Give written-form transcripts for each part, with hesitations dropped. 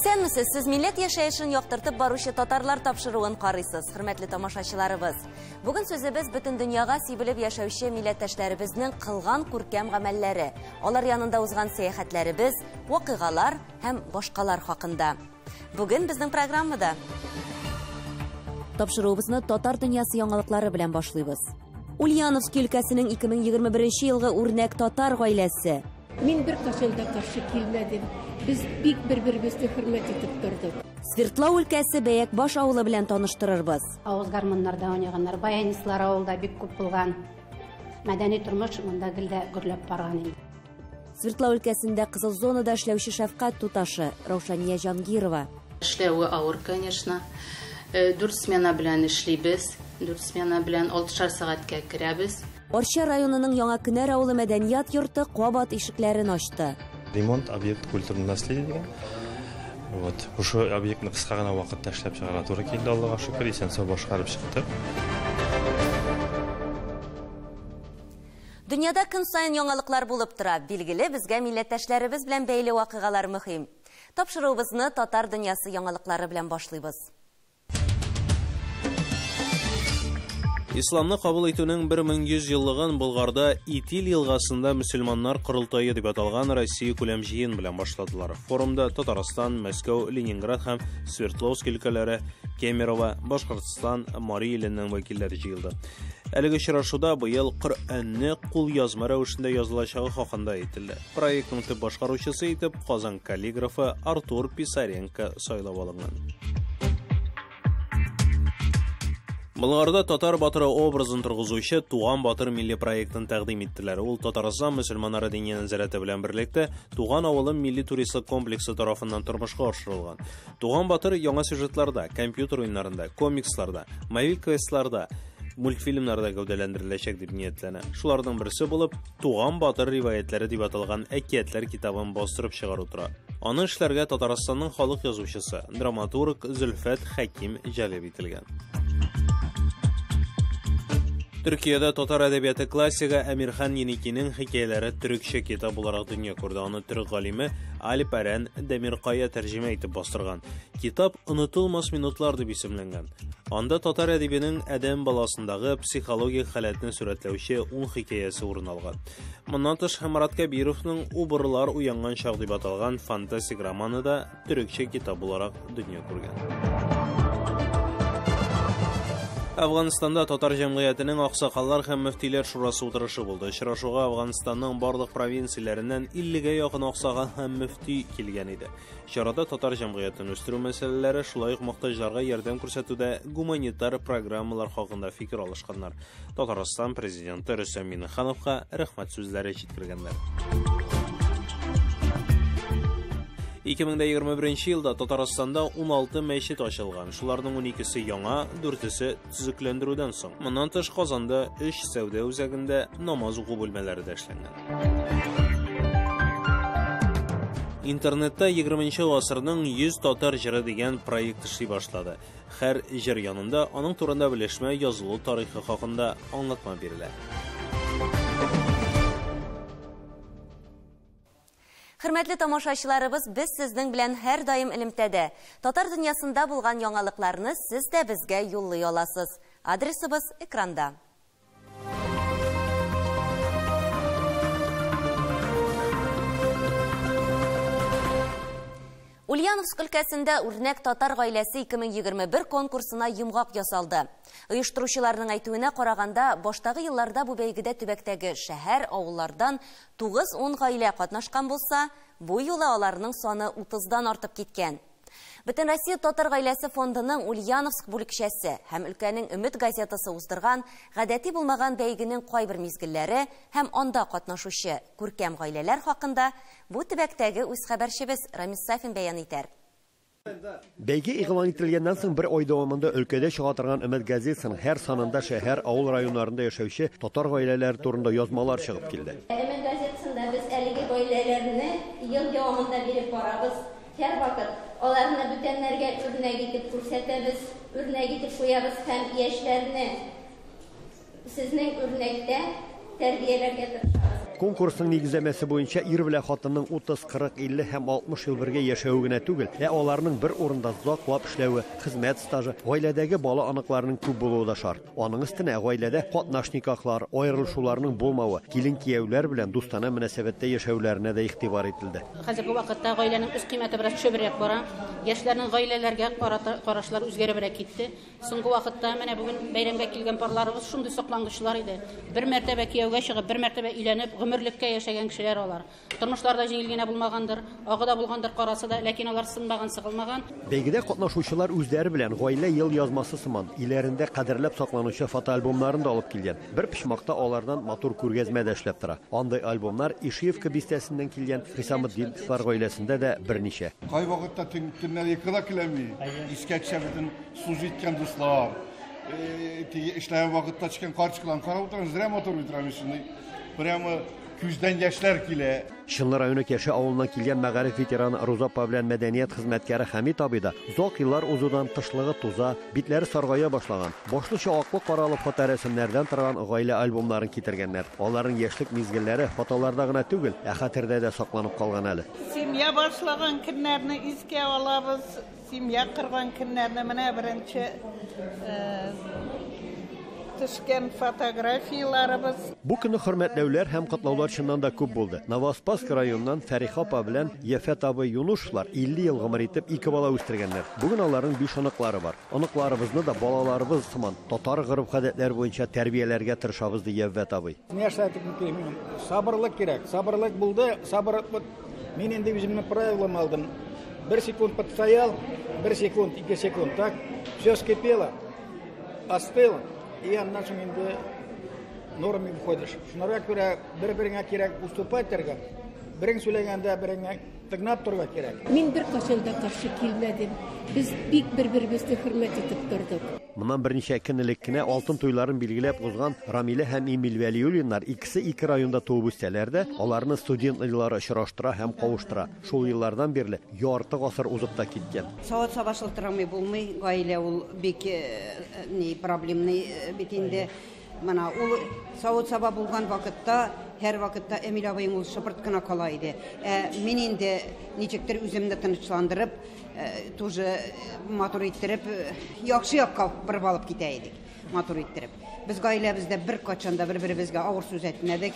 Исәнмесез, сез милләт яшәешен яктыртып баручы татарлар тапшыруын карыйсыз, хөрмәтле тамашачыларыбыз. Бүген сүзебез бөтен дөньяга сибелеп яшәүче милләттәшләребезнең кылган күркәм гамәлләре, алар янында узган сәяхәтләребез, вакыйгалар һәм башкалар хакында. Бүген безнең программада Тапшыруыбызны татар дөньясы яңалыклары белән башлыйбыз. Ульяновск өлкәсенең 2021 елгы үрнәк татар гаиләсе. Мин беркайчан да каршы килмәдем. Без бик бер-беребезне хөрмәт итеп тордык. Свердлау өлкәсе Бәякбаш авылы белән таныштырырбыз. Авыз гармуннарда уйнаганнар, баянистлар авылда бик күп булган. Мәдәни тормыш монда гел дә гөрләп барган инде. Свердлау өлкәсендә кызыл зонада эшләүче шәфкать туташы Раушания Җангирова. Эшләве авыр, конечно. 4 смена белән эшлибез. 4 смена белән 6 сәгатькә керәбез. Арча районының Яңа Кенәр авылы мәдәният йорты кабат ишекләрен ачты. Ремонт объект культурного наследия дигән. Вот. Шушы объектны кыска гына вакытта эшләп чыгарга туры килде, Аллага шөкер, исән-сау башкарып чыктык. Дөньяда көн саен яңалыклар булып тора. Билгеле, безгә милләттәшләребез белән бәйле вакыйгалар мөһим. Тапшыруыбызны татар дөньясы яңалыклары белән башлыйбыз. Исламны кабул итүнең 1100 еллыгын Болгарда Итил елгасында мөселманнар корылтае дип аталган Россия күләм җыен белән башладылар. Форумда Татарстан, Мәскәү, Ленинград һәм Свердловск өлкәләре, Кемерово, Башкортстан, Мари иленең вәкилләре җыелды. Әлеге очрашуда быел Коръәнне кулъязма рәвешендә язылачагы хакында әйтелде. Проектның төп башкаручысы итеп Казан каллиграфы Артур Писаренко сайлап алынган. Болгарда татар батыры образын торгызучы Туган батыр милли проектын тәкъдим иттеләр. Ул Татарстан мөселманнары диния нәзарәте белән берлектә Туган авылым милли туристлык комплексы тарафыннан тормышка ашырылган. Туган батыр яңа сюжетларда, компьютер уеннарында, комиксларда, мобиль квестларда, мультфильмнарда гәүдәләндереләчәк дип ниятләнә. Шуларның берсе булып Туган батыр риваятләре дип аталган әкиятләр китабын бастырып чыгару тора. Аны эшләргә Татарстанның халык язучысы, драматург Зөлфәт Хәким җәлеп ителгән. Төркиядә татар әдәбияты классигы Әмирхан Еникинең хикәяләре төрекчә китап буларак дөнья күрде. Аны төрек галиме Альп Әрән Демиркая тәрҗемә итеп бастырган. Китап Онытылмас минутлар дип исемләнгән. Анда татар әдибенең адәм баласындагы психологик халәтне сурәтләүче 10 хикәясе урын алган. Моннан тыш Марат Кәбировның Убырлар уянган чак дип аталган фантастик романы да төрекчә китап буларак дөнья күргән. Әфганстанда татар җәмгыятенең аксакаллар һәм мөфтиләр шурасы утырышы булды. Очрашуга Әфганстанның барлык провинцияләреннән 50-гә якын аксакал һәм мөфти килгән иде. Чарада татар җәмгыятен үстерү мәсьәләләре, шулай ук мохтаҗларга ярдәм күрсәтүдә гуманитар программалар хакында фикер алышканнар. Татарстан президенты Рөстәм Миңнехановка рәхмәт сүзләре җиткергәннәр. 2021 елда Татарстанда 16 мәчет ачылган. Шуларның 12-се яңа, 4-се төзекләндерүдән соң. Моннан тыш Казанда 3 сәүдә үзәгендә намаз уку бүлмәләре дә эшләнгән. Интернетта 20 гасырның 100 татар җыры дигән проект эшли башлады. Һәр җыр янында аның турында белешмә язылу тарихы хакында аңлатма бирелә. Хөрмәтле тамашачыларыбыз, без сезнең белән һәр даим элемтәдә. Татар дөньясында булган яңалыкларны сез дә безгә юллый аласыз. Адресыбыз экранда. Ульяновск өлкәсендә үрнәк татар гаиләсе 2021 конкурсына йомгак ясалды. Оештыручыларның әйтүенә караганда, баштагы елларда бу бәйгедә төбәктәге шәһәр, авыллардан 9-10 гаилә катнашкан булса, бу юлы аларның саны 30-дан артып киткән. Бөтен Россия татар гаиләсе фондының Ульяновск бүлекчәсе һәм өлкәнең Өмет газетасы уздырган гадәти булмаган бәйгенең кайбер мизгелләре һәм анда катнашучы күркәм гаиләләр хакында бу төбәктәге үз хәбәрчебез Рамис Сафин бәян итәр. Бәйге игълан ителгәннән соң бер ай дәвамында өлкәдә чыга торган Өмет газетасының һәр санында шәһәр, авыл районнарында яшәүче татар гаиләләре турында язмалар чыгып килде. Өмет газетасында без әлеге гаиләләрне ел дәвамында биреп барабыз. Һәр вакыт аларны бүтәннәргә үрнәк итеп күрсәтәбез, үрнәк итеп куябыз һәм яшьләрне сезнең үрнәктә тәрбияләргә тырышабыз. Конкурсның нигезләмәсе буенча ир белән хатынның 30, 40, 50 һәм 60 ел бергә яшәве генә түгел, ә аларның бер урында озаклап эшләве, хезмәт стажы, гаиләдәге бала оныкларының күп булуы да шарт. Аның өстенә гаиләдә катнаш никахлар, аерылышуларның булмавы, килен-кияүләр белән дустанә мөнәсәбәттә яшәүләренә дә игътибар ителде. Хәзерге вакытта гаиләнең үз кыйммәте бераз төшебрәк бара. Яшьләрнең гаиләләргә карата карашлар үзгәребрәк китте. Соңгы вакытта менә бүген бәйрәмгә килгән парларыбыз шундый соклангычлар иде. Бер мәртәбә кияүгә чыгып, бер мәртәбә өйләнеп, гомерлеккә яшәгән кешеләр алар. Тормышлар да җиңел генә булмагандыр, агы да булгандыр, карасы да, ләкин алар сынмаган, сыгылмаган. Бәйгедә катнашучылар үзләре белән гаилә ел язмасы сыман иләрендә кадерләп сакланучы фотоальбомнарын да алып килгән. Бер почмакта алардан матур күргәзмә дә эшләп тора. Андый альбомнар Ишиевка бистәсеннән килгән Хисаметдиновлар гаиләсендә дә берничә. Кай вакытта төннәр йокыда киләми, искә төшә бөтен служить иткән дуслар. Теге эшләгән вакытта төшкән карчыкларны карап утырам, зря матур утырам шундый. Прямо күздән яшьләр килә. Чынлы районы Кәше авылыннан килгән мәгариф ветераны Роза апа белән мәдәният хезмәткәре Хәмит абый да озак еллар узудан тышлыгы туза, битләре саргая башлаган. Башлыча аклы-каралы фоторәсемнәрдән торган гаилә альбомнарын китергәннәр. Аларның яшьлек мизгелләре фотоларда гына түгел, ә хәтердә дә сакланып калган әле. Семья башлаган көннәрне искә алабыз. Семья корган көннәрне менә беренче төшкән фотографияләребез. Бу көнне хөрмәтләүләр һәм котлаулар чыннан да күп булды. Новоспасск районыннан Фәриха апа белән Ефәт абый Юнушевлар 50 ел гомер итеп ике бала үстергәннәр. Бүген аларның 5 оныклары бар. Оныкларыбызны да балаларыбыз сыман татар гореф-гадәтләре буенча тәрбияләргә тырышабыз, ди Ефәт абый. Нәрсә әйтеп килмим? Сабырлык кирәк. Сабырлык булды, сабыр. Мин инде үземнең правилам алдым. Бер секунд подстоял, бер секунд, 2 секунд, так, все вскипело, остыло, и аннан соң инде норме выходишь. Шунарга күрә бер-береңә кирәк уступать итәргә, берең сөйләгәндә береңә тыңлап торырга кирәк. Мин бер кашан да каршы килмәдем. Без бик бер-беребезне хөрмәт итеп тордык. Моннан берничә көн элек кенә алтын туйларын билгеләп узган Рамилә һәм Эмиль Вәлиуллиннар икесе ике районда туып үсәләр дә, аларны студент еллары очраштыра һәм кавыштыра. Шул еллардан бирле ярты гасыр узып та киткән. Савыт-саба шылтырамый булмый, гаилә ул бик ни проблемный бит инде. Мына ул савыт-саба булган вакытта, һәр вакытта Эмиль абыем ул шыпырт кына кала иде. Мин инде ничектер үземне тынычландырып, тоже матур иттереп, яхшы якка борып алып китә идек, матур иттереп. Без гаиләбездә бер качан да бер-беребезгә авыр сүз әйтмәдек.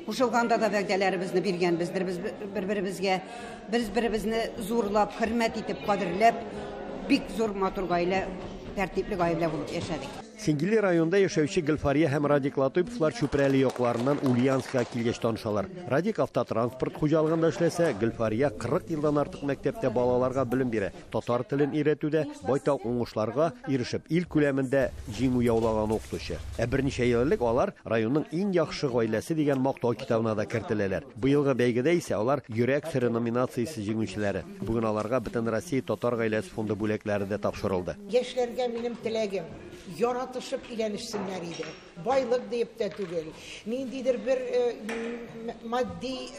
Кушылганда да вәгъдәләребезне биргәнбездер без бер-беребезгә. Без беребезне зурлап, хөрмәт итеп, кадерләп, бик зур матур гаилә, тәртипле гаилә булып яшәдек. Сингили районында яшәүче Гөлфария һәм Радик Латыйповлар Чүпрәле якларыннан Ульяновскка килгәч танышалар. Радик автотранспорт хуҗалыгында эшләсә, Гөлфария 40 елдан артык мәктәптә балаларга белем бирә. Татар телен өйрәтүдә байтак уңышларга ирешеп, ил күләмендә җиңү яулаган укытучы. Ә берничә ел элек алар районның иң яхшы гаиләсе дигән мактау китабына да кертеләләр. Быелгы бәйгедә исә алар Йөрәк сере номинациясе җиңүчеләре. Бүген аларга Бөтен Россия татар гаиләсе фонды бүләкләре дә тапшырылды. Яшьләргә минем теләгем яратышып өйләнешсеннәр иде. Байлык диеп тә түгел, ниндидер бер матди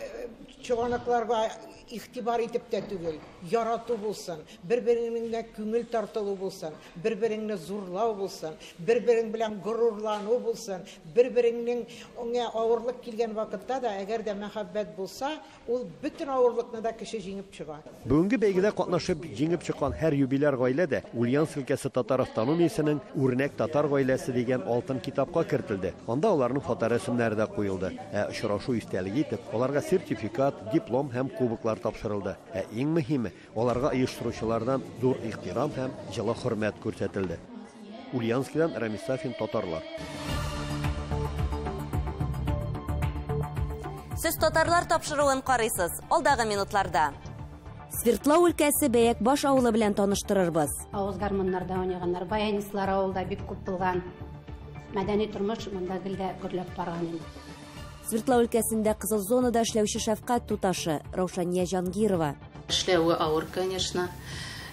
чыганакларга игътибар итеп тә түгел, ярату булсын, бер-береңне күңел тартылу булсын, бер-береңне зурлау булсын, бер-берең белән горурлану булсын, бер-береңнең аңа авырлык килгән вакытта да, әгәр дә мәхәббәт булса, ул бөтен авырлыкны да кеше җиңеп чыга. Бүгенге бәйгедә катнашып җиңеп чыккан һәр юбиляр гаилә дә Ульяновск өлкәсе татар автономиясенең Үрнәк татар гаиләсе дигән алтын китапка кертелде. Анда аларның фоторәсемнәре дә куелды. Ә очрашу истәлеге итеп аларга сертификат, диплом һәм кубоклар тапшырылды. Ә иң мөһиме, аларга оештыручылардан зур ихтирам һәм җылы хөрмәт күрсәтелде. Ульяновскидан Рамис Сафин, Татарлар. Сез татарлар тапшыруын карыйсыз. Алдагы минутларда Свердлау өлкәсе Бәекбаш авылы белән таныштырырбыз. Авыз гармоннарда уйнаганнар, баянистлар авылда бик күп булган. Мәдәни тормыш монда гел дә гөрләп барган инде. Свердлау өлкәсендә кызыл зонада эшләүче шәфкать туташы Раушания Җангирова. Эшләве авыр, конечно.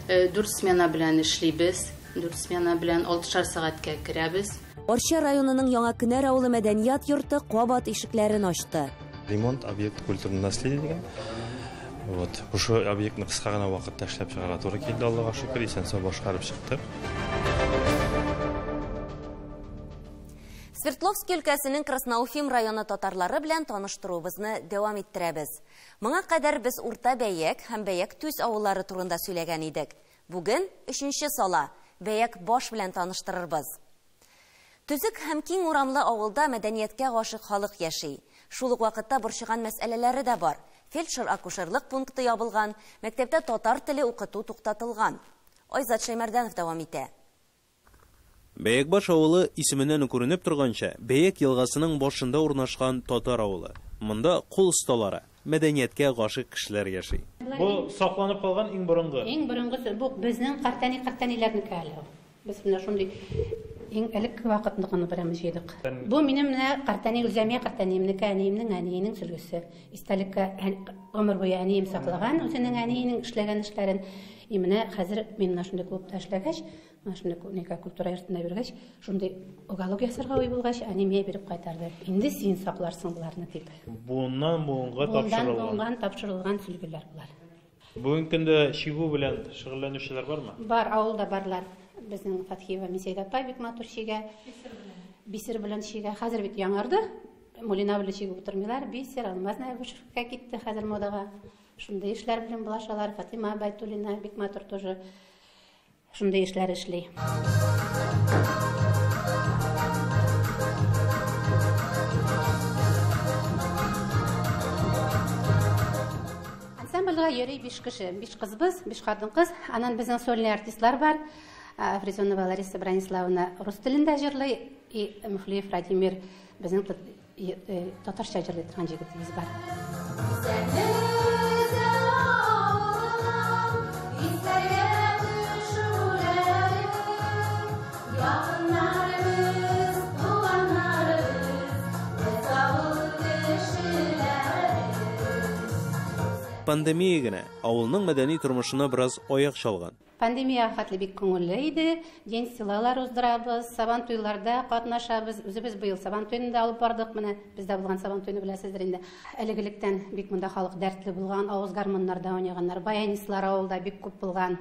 4 смена белән эшлибез. 4 смена белән 6 сәгатькә керәбез. Арча районының Яңа Кенәр авылы мәдәният йорты кабат ишекләрен ачты. Ремонт объект культурного наследия дигән. Вот. Шушы объектны кыска гына вакытта эшләп чыгарга туры килде, Аллага шөкер, исән-сау башкарып чыктык. Свердловский өлкәсенең Красноуфим районы татарлары белән таныштыруыбызны дәвам иттерәбез. Моңа кадәр без Урта Бәек һәм Бәек Түз авыллары турында сөйләгән идек. Бүген өченче сала Бәек Баш белән таныштырырбыз. Төзек һәм киң урамлы авылда мәдәнияткә гашыйк халык яши. Шул ук вакытта борчыган мәсьәләләре дә бар. Фельдшер-акушерлык пункты ябылган, мәктәптә татар теле укыту туктатылган. Айзат Шәймәрдәнов дәвам итә. Бәекбаш авылы исеменнән үк күренеп торганча, Бәек елгасының башында урнашкан татар авылы. Монда кул осталары, мәдәнияткә гашыйк кешеләр яши. Бу сакланып калган иң борынгы. Иң борынгысы бу безнең картәни картәниләрнеке әле ул. Без менә шундый иң элекке вакытныкын берәм җыйдык. Бу минем менә картәни Гөлзәмия картәниемнеке, әниемнең әниенең сөлгесе. Истәлеккә гомер буе әнием саклаган үзенең әниенең эшләгән эшләрен. И менә хәзер мин менә шундый клубта эшләгәч, менә шундый ника культура йортында йөргәч, шундый уголок ясарга уй булгач, әни миңа биреп кайтарды. Инде син сакларсың боларны дип. Буыннан буынга тапшырылган. Буыннан буынга тапшырылган сөлгеләр болар. Бүгенге көндә чигү белән шөгыльләнүчеләр бармы? Бар, авылда барлар. Безнең Фатхиева Мисәйдә апай бик матур чигә. Бисер белән чигә. Хәзер бит яңарды. Мулина белән чигеп утырмыйлар. Бисер, алмазная вышивка китте хәзер модага. Шундый эшләр белән булашалар. Фатима Байтуллина бик матур тоже шундый эшләр эшли. Ансамбльгә йөри 5 кеше, 5 кызбыз, 5 хатын-кыз. Аннан безнең сольный артистлар бар. Фризонова Лариса Брониславовна рус телендә җырлый, и Мухлиев Радимир безнең татарча җырлый торган җегетебез бар. Пандемия генә авылның мәдәни тормышына бераз аяк чалган. Пандемия хәтле бик күңелле иде. День селалар уздырабыз, сабан туйларда катнашабыз. Үзебез быел сабан туен да алып бардык. Менә бездә булган сабан туйны беләсездер инде. Элек-электән бик монда халык дәртле булган, авыз гармоннарда уйнаганнар, баянистлар авылда бик күп булган.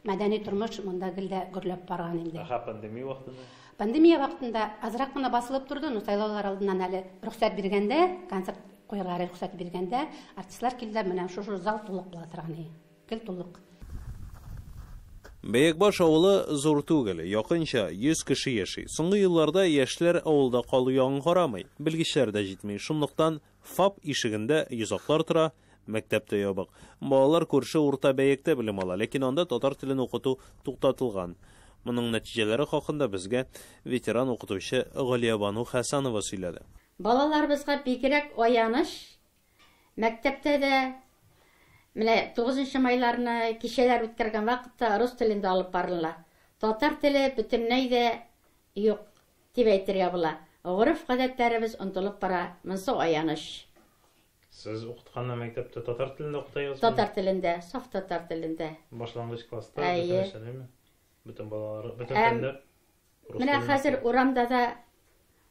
Мәдәни тормыш монда гел дә гөрләп барган инде. Аха, пандемия вакытында? Пандемия вакытында азрак кына басылып торды, но сайлаулар алдыннан әле рөхсәт биргәндә, концерт куярга рөхсәт биргәндә, артистлар килделәр, менә шушы зал тулык була торган иде. Гел тулык. Бәекбаш авылы зур түгел, якынча 100 кеше яши. Соңгы елларда яшьләр авылда калу ягын карамый, белгечләр дә җитми. Шунлыктан ФАП ишегендә йозаклар тора, мәктәп тә ябык. Балалар күрше Урта Бәектә белем ала, ләкин анда татар телен укыту туктатылган. Моның нәтиҗәләре хакында безгә ветеран укытучы Галиябану Хәсәнова сөйләде. Балаларыбызга бигрәк аяныч. Мәктәптә дә менә 9 майларны кичәләр үткәргән вакытта рус телендә алып барыла. Татар теле бөтенләй дә юк дип әйтергә була. Гореф-гадәтләребез онытылып бара. Монсы аяныч. Сез укытканда мәктәптә татар телендә укыта язмы? Татар телендә, саф татар телендә. Башлангыч класста бөтен нәрсәнеме? Бөтен балалар, бөтен фәннәр рус Менә телендә. хәзер урамда да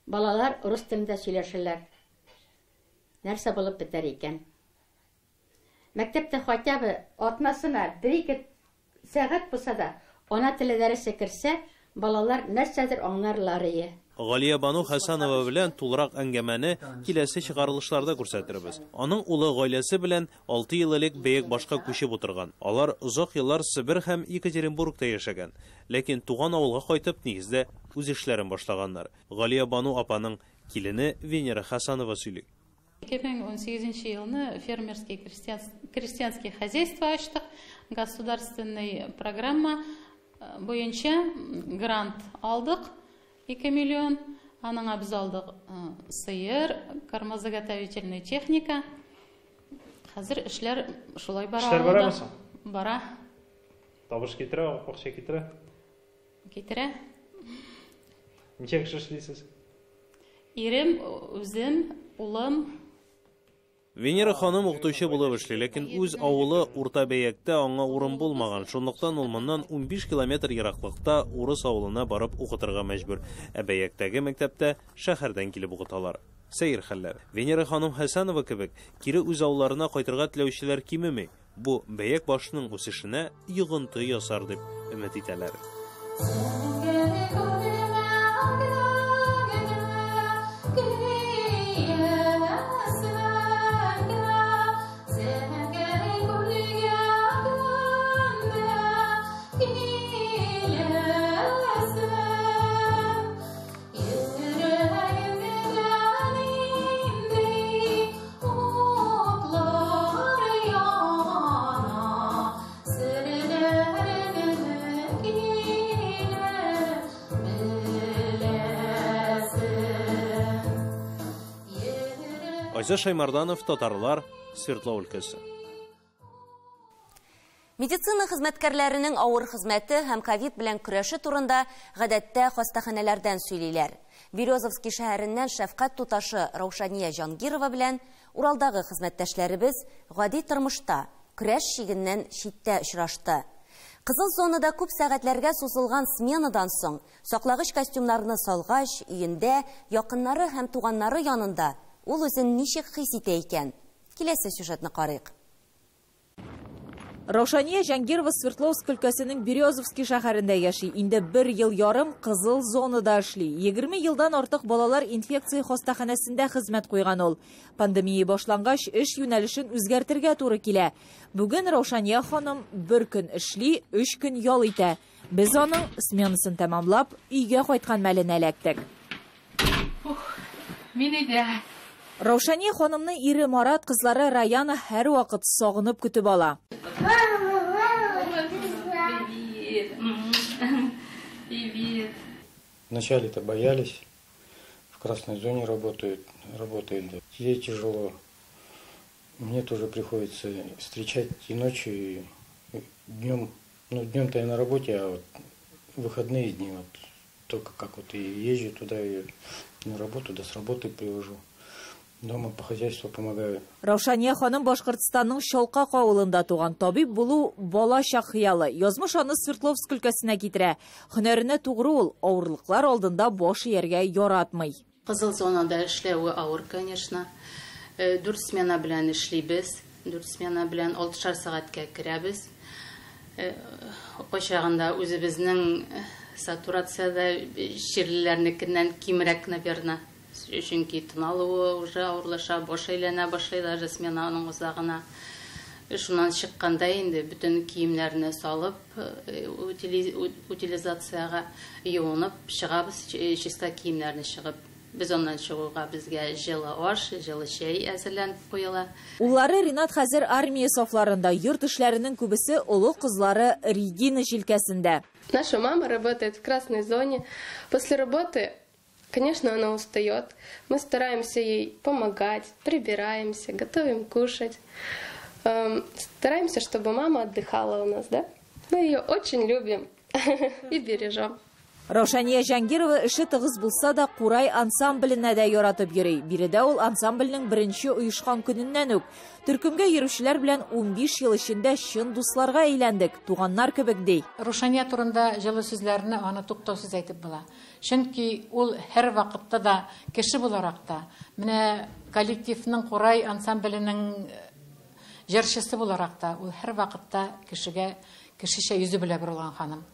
балалар рус телендә сөйләшәләр. Нәрсә булып бетәр икән? Мәктәптә хотя бы атнасына бер-ике сәгать булса да ана теле дәресе керсә, балалар нәрсәдер аңларлар ие. Галиябану Хәсәнова белән тулырак әңгәмәне киләсе чыгарылышларда күрсәтербез. Аның улы гаиләсе белән 6 ел элек Бәекбашка күчеп утырган. Алар озак еллар Себер һәм Екатеринбургта яшәгән. Ләкин туган авылга кайтып, нигездә үз эшләрен башлаганнар. Галиябану апаның килене Венера Хәсәнова сөйли. 2018 елны фермерский крестьянский хозяйство ачтык. Государственный программа буенча грант алдык. 2 миллион. Аныңа без алдык сыер, кормозаготовительная техника. Хәзер эшләр шулай бара. Эшләр барамы соң? Бара. Табыш китерә, акча китерә? Китерә. Ничә кеше эшлисез? Ирем, үзем, улым. Венера ханым укытучы булып эшли, ләкин үз авылы Урта Бәектә аңа урын булмаган. Шунлыктан ул моннан 15 километр ераклыкта урыс авылына барып укытырга мәҗбүр. Ә Бәектәге мәктәптә шәһәрдән килеп укыталар. Сәер хәлләр. Венера ханым Хәсәнова кебек кире үз авылларына кайтырга теләүчеләр кимеми. Бу Бәек башының үсешенә йогынты ясар дип өмет итәләр. Айза Шаймарданов, Татарлар, Свердлов өлкәсе. Медицина хезмәткәрләренең авыр хезмәте һәм ковид белән көрәше турында гадәттә хастаханәләрдән сөйлиләр. Березовский шәһәреннән шәфкать туташы Раушания Җангирова белән Уралдагы хезмәттәшләребез гади тормышта, көрәш чигеннән читтә очрашты. Кызыл зонада күп сәгатьләргә сузылган сменадан соң, саклагыч костюмнарны салгач, өендә, якыннары һәм туганнары янында ул үзен ничек хис итә икән? Киләсе сюжетны карыйк. Раушания Җангирова Свердловск өлкәсенең Березовский шәһәрендә яши. Инде 1,5 ел кызыл зонада эшли. 20 елдан артык балалар инфекция хастаханәсендә хезмәт куйган ул. Пандемия башлангач, эш юнәлешен үзгәртергә туры килә. Бүген Раушания ханым бер көн эшли, 3 көн ял итә. Без аның сменасын тәмамлап, өйгә кайткан мәленә эләктек. Мин өйдә. Раушания ханымны ире Марат, кызлары Раяна һәр вакыт сагынып көтеп ала. Привет. Привет. Вначале-то боялись, в красной зоне работают. Ей тяжело. Мне тоже приходится встречать и ночью, и днем. Ну, днем-то я на работе, а вот выходные дни вот только как вот и езжу туда, и на работу, да с работы привожу. Дома по хозяйству помогаю. Раушания ханым Башкортстанның Шалкак авылында туган. Табиб булу бала чак хыялы. Язмыш аны Свердловск өлкәсенә китерә. Һөнәренә тугры ул, авырлыклар алдында баш ияргә яратмый. Кызыл зонада эшләве авыр, конечно. 4 смена белән эшлибез. 4 смена белән 6 сәгатькә керәбез. Кайчагында үзебезнең сатурацияда чирлеләрнекеннән кимрәк, наверное. Чөнки тын алуы уже авырлаша, баш әйләнә башлый, даже сменаның узагына. Шуннан чыкканда инде бөтен киемнәрне салып, утилизацияга юынып чыгабыз, чиста киемнәрне чыгып. Без аннан чыгуга безгә җылы аш, җылы чәй әзерләнеп куела. Уллары Ринат хәзер армия сафларында, йорт эшләренең күбесе олы кызлары Регина җилкәсендә. Наша мама работает в красной зоне. После работы, конечно, она устает. Мы стараемся ей помогать, прибираемся, готовим кушать. Стараемся, чтобы мама отдыхала у нас, да? Мы ее очень любим и бережем. Раушания Җангирова эше тыгыз булса да, Курай ансамбленә дә яратып йөри. Биредә ул ансамбльнең беренче оешкан көненнән үк. Төркемгә йөрүчеләр белән 15 ел эчендә чын дусларга әйләндек, туганнар кебек ди. Раушания турында җылы сүзләрне аны туктаусыз әйтеп була. Чөнки ул һәр вакытта да кеше буларак та, менә коллективның Курай ансамбленең җырчысы буларак та, ул һәр вакытта кешегә кешечә йөзе белән борылган ханым.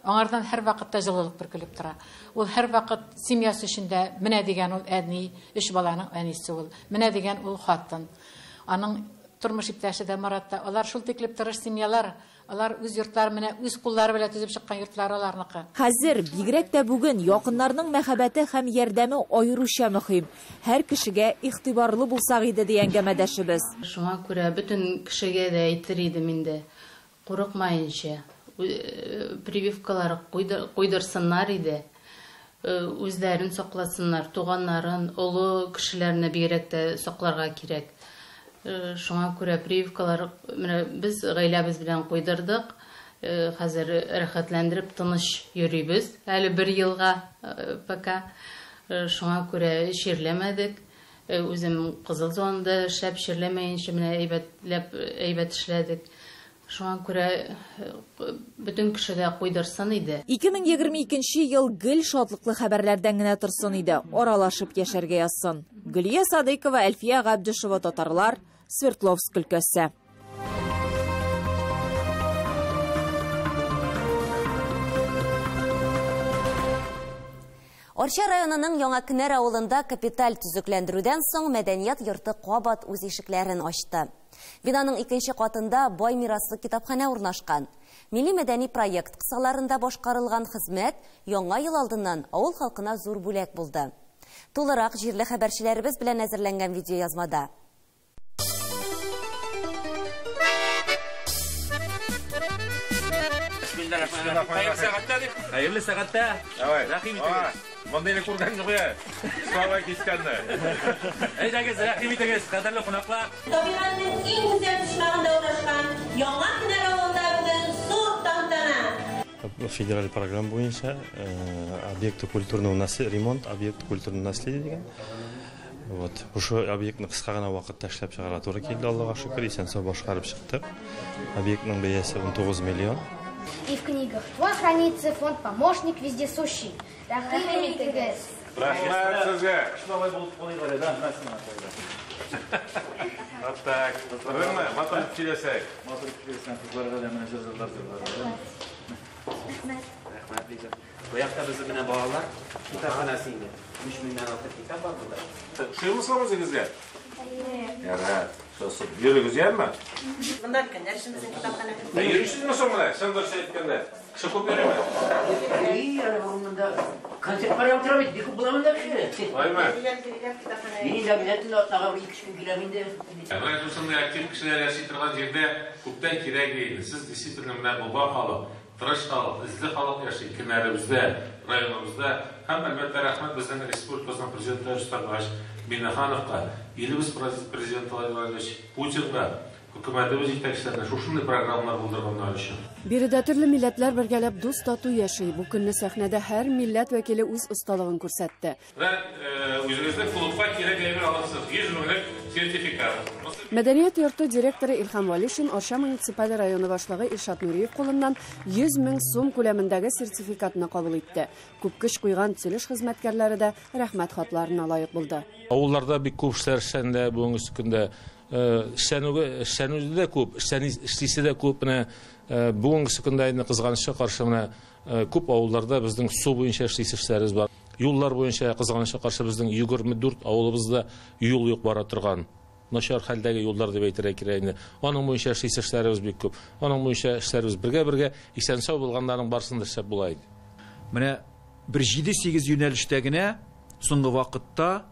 Аңардан һәр вакытта җылылык бөркелеп тора. Ул һәр вакыт семьясы эчендә менә дигән ул әни, өч баланың әнисе ул. Менә дигән ул хатын. Аның тормыш иптәше дә Марат та. Алар шул тиклеп тырыш семьялар. Алар үз йортлары менә үз куллары белән төзеп чыккан йортлары аларныкы. Хәзер бигрәк тә бүген якыннарның мәхәббәте һәм ярдәме аеруча мөһим. Һәр кешегә игътибарлы булсак иде дигән әңгәмәдәшебез. Шуңа күрә бөтен кешегә дә әйтер идем инде. Курыкмаенча прививкалар куйдырсыннар иде. Үзләрен сакласыннар, туганнарын, олы кешеләрне бигрәк тә сакларга кирәк. Шуңа күрә прививкалар менә без гаиләбез белән куйдырдык. Хәзер рәхәтләндереп тыныч йөрибез. Әле бер елга пока. Шуңа күрә чирләмәдек. Үзем кызыл зонада эшләп чирләмәенчә менә әйбәтләп әйбәт эшләдек. Шуңа күрә бөтен кеше дә куйдырсын иде. 2022 ел гел шатлыклы хәбәрләрдән генә торсын иде. Аралашып яшәргә язсын. Гөлия Садыйкова, Әлфия Габдишева, Татарлар, Свердловск өлкәсе. Арча районының Яңа Кенәр авылында капиталь төзекләндерүдән соң мәдәният йорты кабат үз ишекләрен ачты. Бинаның икенче катында бай мираслы китапханә урнашкан. Милли мәдәни проект кысаларында башкарылган хезмәт яңа ел алдыннан авыл халкына зур бүләк булды. Тулырак җирле хәбәрчеләребез белән әзерләнгән видеоязмада. Хәерле сәгатьтә дип. Хәерле сәгатьтә. Рәхим итегез. Мондыйны күргән юк я. Сабай кискәнне. Әйдәгез, рәхим итегез, кадерле кунаклар. Табигатьнең иң гүзәл почмагында урнашкан Яңа Кенәр авылында бүген зур тантана. Федераль программа буенча объекты культурного наследия, ремонт объекты культурного наследия дигән. Вот. Шушы объектны кыска гына вакытта эшләп чыгарга туры килде, Аллага шөкер, исән-сау башкарып чыктык. Объектның бәясе 19 миллион. И в книгах твой хранится фонд «Помощник вездесущий». Рәхим итегез. Рәхмәт сезгә. Шулай булып куйыйк әле, да, менә сиңа. Вот так. Күрдеңме? Матур итеп сөйләсәк. Матур итеп сөйләсәң, кызларга да менә җыр-җырлар җырлар. Рәхмәт. Рәхмәт, Лиза. Бу якта безнең менә балалар китапханәсе инде. 3000 нән артык китап бар монда. Ошыймы соң үзегезгә? Ярар. Шосып йөрегез, яме? Монда өлкәннәр өчен безнең китапханә. Ә йөрисезме соң менә? Чын дөрес әйткәндә. Кеше күп йөриме? Йөри, әле бүген монда концерт карап утыра бит, бик күп була монда кеше. Аймы? Мин инде обязательно атнага бер ике көн киләм инде. Менә шушындый актив кешеләр яши торган җирдә күптән кирәк иде. Сез действительно менә баба халык, тырыш халык, эзле халык яши Кенәребездә, районыбызда. Һәм, әлбәттә, рәхмәт безнең республикабызның президенты Рөстәм Миңнехановка, илебез президенты Владимир Владимирович Путинга, хөкүмәтебез җитәкчеләренә шушындый программалар булдырганнар өчен. Биредә төрле милләтләр бергәләп дус тату яши. Бу көнне сәхнәдә һәр милләт вәкиле үз осталыгын күрсәтте. Менә үзегезнең клубка кирәк әйбер алырсыз. 100 меңлек сертификат. Мәдәният йорты директоры Илһам Валишин Арча муниципаль районы башлыгы Илшат Нуриев кулыннан 100 мең сум күләмендәге сертификатны кабул итте. Күп көч куйган төзелеш хезмәткәрләре дә рәхмәт хатларына лаек булды. Авылларда бик күп эшләр эшләнде бүгенге көндә. Эшләнүе дә күп, эшлисе дә күп. Менә бүгенге көндә инде кызганычка каршы менә күп авылларда безнең су буенча эшлисе эшләребез бар. Юллар буенча кызганычка каршы безнең 24 авылыбызда юл юк бара торган. Начар хәлдәге юллар дип әйтергә кирәк инде. Аның буенча эшлисе эшләребез бик күп. Аның буенча эшләребез бергә-бергә исән-сау булганнарның барысын да эшләп була иде. Менә бер 7-8 юнәлештә генә соңгы вакытта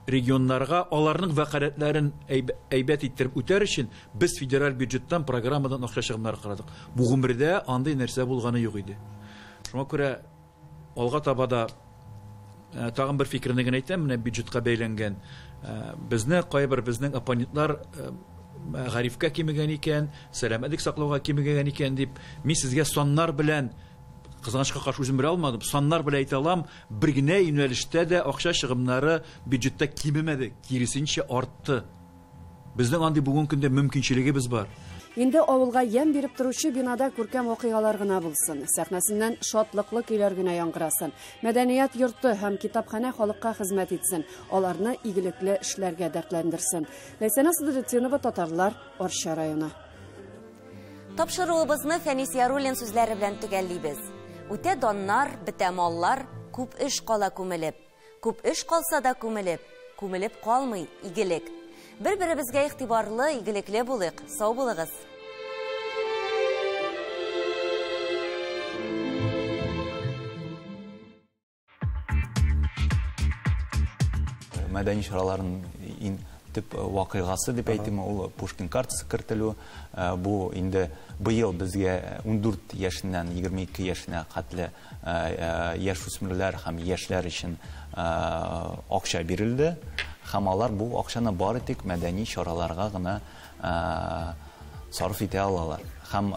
регионнарга аларның вәкаләтләрен әйбәт иттереп үтәр өчен без федераль бюджеттан программадан акча чыгымнары карадык. Бу гомердә андый нәрсә булганы юк иде. Шуңа күрә алга таба да тагын бер фикерне генә әйтәм, менә бюджетка бәйләнгән. Безне кайбер безнең оппонентлар гарифкә кимегән икән, сәламәтлек саклауга кимегән икән дип, мин сезгә саннар белән кызганычка каршы үзем белә алмадым. Саннар белән әйтә алам, бер генә юнәлештә дә акча чыгымнары бюджетта кимемәде, киресенчә артты. Безнең андый бүгенге көндә мөмкинчелегебез бар. Инде авылга ямь биреп торучы бинада күркәм вакыйгалар гына булсын. Сәхнәсеннән шатлыклы көйләр генә яңгырасын. Мәдәният йорты һәм китапханә халыкка хезмәт итсен. Аларны игелекле эшләргә дәртләндерсен. Ләйсәнә Садретдинова, Татарлар, Арча районы. Тапшыруыбызны Фәнис Яруллин сүзләре белән төгәллибез. Үтә даннар, бетә маллар, күп эш кала күмелеп. Күп эш калса да күмелеп, күмелеп калмый игелек. Бер-беребезгә игътибарлы, игелекле булыйк. Сау булыгыз. Мәдәни чараларның иң төп вакыйгасы дип әйтим, ул Пушкин картасы кертелү. Бу инде быел безгә 14 яшеннән 22 яшенә хәтле яшь үсмерләр һәм яшьләр өчен акча бирелде. Һәм алар бу акчаны бары тик мәдәни чараларга гына сарыф итә алалар. Һәм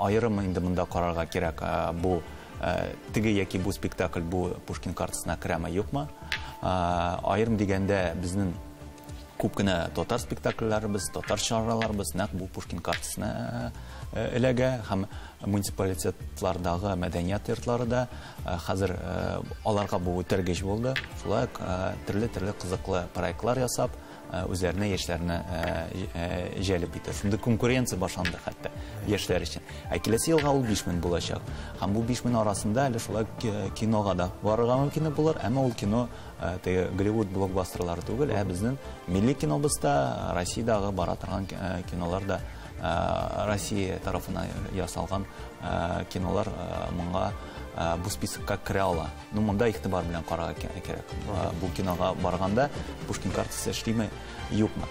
аерым инде монда карарга кирәк, бу теге яки бу спектакль бу Пушкин картасына керәме, юкмы? Аерым дигәндә безнең күп кенә татар спектакльләребез, татар чараларыбыз нәкъ бу Пушкин картасына эләгә һәм муниципалитетлардагы мәдәният йортлары да хәзер аларга бу үтәргеч булды. Шулай ук төрле-төрле кызыклы проектлар ясап, үзләренә яшьләрне җәлеп итә. Шундый конкуренция башланды хәтта яшьләр өчен. Ә киләсе елга ул 5000 булачак. Һәм бу 5000 арасында әле шулай кинога да барырга мөмкин булыр, әмма ул кино теге Голливуд блокбастерлары түгел, ә безнең милли кинобыз да, Россиядәге бара торган кинолар да, Россия тарафына ясалган кинолар моңа бу списокка керә ала. Ну, монда игътибар белән карарга кирәк. Бу кинога барганда Пушкин картасы эшлиме, юкмы?